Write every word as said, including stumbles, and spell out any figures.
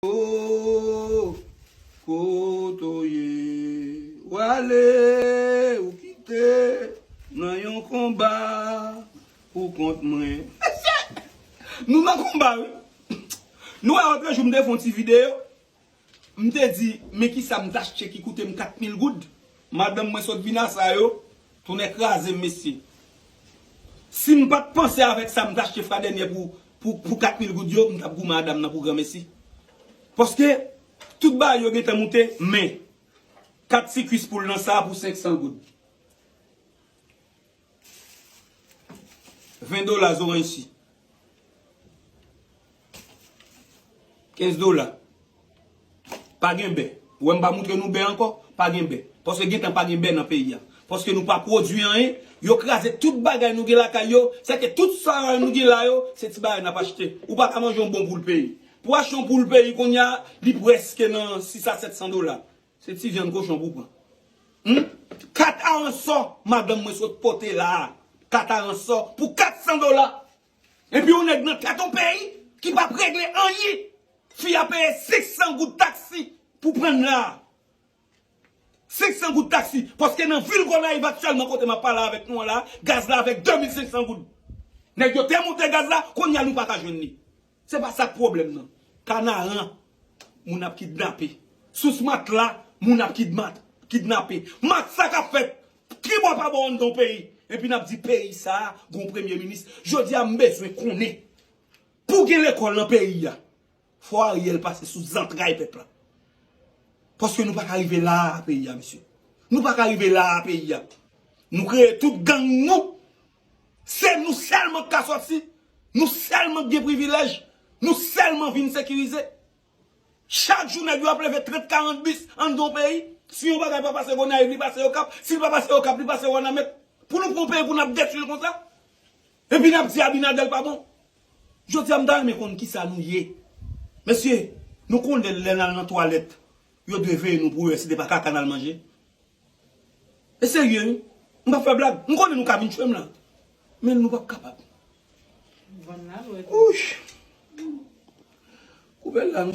Oh, kote w ye? W ale, ou kite m nan yon konba pou kont mwen. Nou nan konba, wi. Nou wè, lòt jou, m te fè yon ti videyo. M te di, men kisa m t achte ki koute m kat mil goud. Madanm mwen sot vin a sa yo, tounen kraze m, mesye. Si m pa t panse avèk sa m t achte fwa dènyè pou, pou, pou kat mil goud yo, m t ap goumen a dam nan pou granmesi. Paske tout bagay yo gentan moute, men kat sikwis poul nan sa a pou senk san goud. Ven dola zoranj si. Kenz dola. Pa gen bè. Ou wè m pa moutre nou bè ankò? Pa gen bè. Paske gentan pa gen bè nan peyi a. Paske nou pa pwodui anyen. Yo kraze tout bagay nou gen lakay yo. Sèke tout sa nou gen la yo, se ti bagay n ap achte. Ou pa ka manje yon bon poul peyi. Pou achte yon poul peyi kounye a, li prèske nan sis a sèt san dola. Se ti vyann kochon pou pran. Hmm? Kat aransò, madanm mwen sot pote la a. Kat aransò pou kat san dola. Epi yon nèg nan tèt yon peyi ki p ap regle anyen. Fi a peye senk san goud taksi pou pran n la a. Senk san goud taksi. Paske nan vil Gonayiv aktyèlman kote m ap pale avèk nou an la, gaz la avèk de mil senk san goud. Nèg yo te monte gaz la, kounye a nou pa ka jwenn li. Se pa sa k pwoblèm nan. Kanaran, moun ap kidnape. Sous Matla, moun ap kidma-, kidnape. Masak ap fèt tribò pa bò anndan yon peyi. Epi n ap di peyi sa a, gon premye minis. Jodi a, m bezwen konnen. Pou gen lekòl nan peyi a, fò Ariel pase sou zantray pèp la. Paske nou pa ka rive la a, peyi a, mesye. Nou pa ka rive la a, peyi a. Nou kreye tout gang nou. Se nou sèlman k ka sòti. Nou sèlman k gen privilèj. Nou sèlman vin sekirize. Chak jou, nèg yo ap leve trant, karant bis anndan yon peyi. Si yon bagay pa pase Gonayiv, li pase Okap. Si l pa pase Okap, li pase Wanament. Pou nou pran yon peyi, pou n ap detwi l konsa. Epi n ap di Abinader pa bon. Jodi a, m ta renmen konn kisa nou ye. Mesye, nou konnen lè n al nan twalèt, yo dwe veye nou pou yo wè si se pa kaka n al manje. E serye, wi. M p ap fè blag. M konnen nou ka vin tchwe m la. Men nou p ap kapab. Ouch. Koupe l la, nou.